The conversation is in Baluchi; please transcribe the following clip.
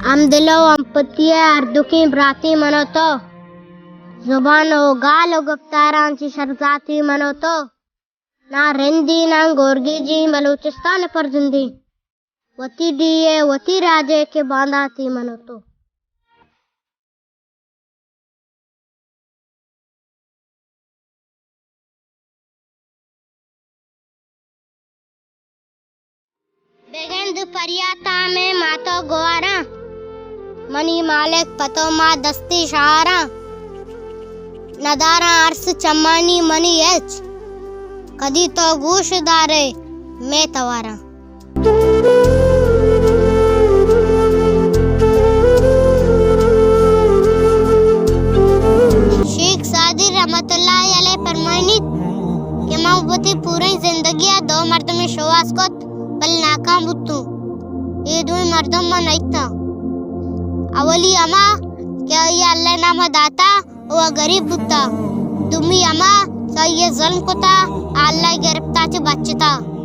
ہمدل و ہمپتی ءِ ہردوکیں براتی من و تو۔ زبان و گال و گپتاراں چہ شرزاتی من و تو۔ ناں رندی ناں گورگیجی بلوچستان ءِ پرزندیں۔ وتی ڈیھ ءِ وتی راج ءِ کہ بانداتی من و تو۔ بگند پریاتاں مئے مات و گواراں، منی مالک پت و ماں دستی شہاراں۔ نداراں ارس چمانی منی ہچ، کدی تو گوش دارئے مئے تواراں۔ شیخ سعدی رحمت اللہ علیہ فرمائینیت کہ من وتی پوریں زندگی ءَ دو مردمے شوہاز کت، بلے ناکام بوتوں۔ اے دوئیں مردم من نئیتاں۔ اولی ہما کہ آئی ءَ اللہ ءِ نام ءَ داتا و آ گریب بوتا۔ دومی ہما کہ آئی ءَ ظلم کتا، اللہ ءِ گرپت ءَ چہ بچتا۔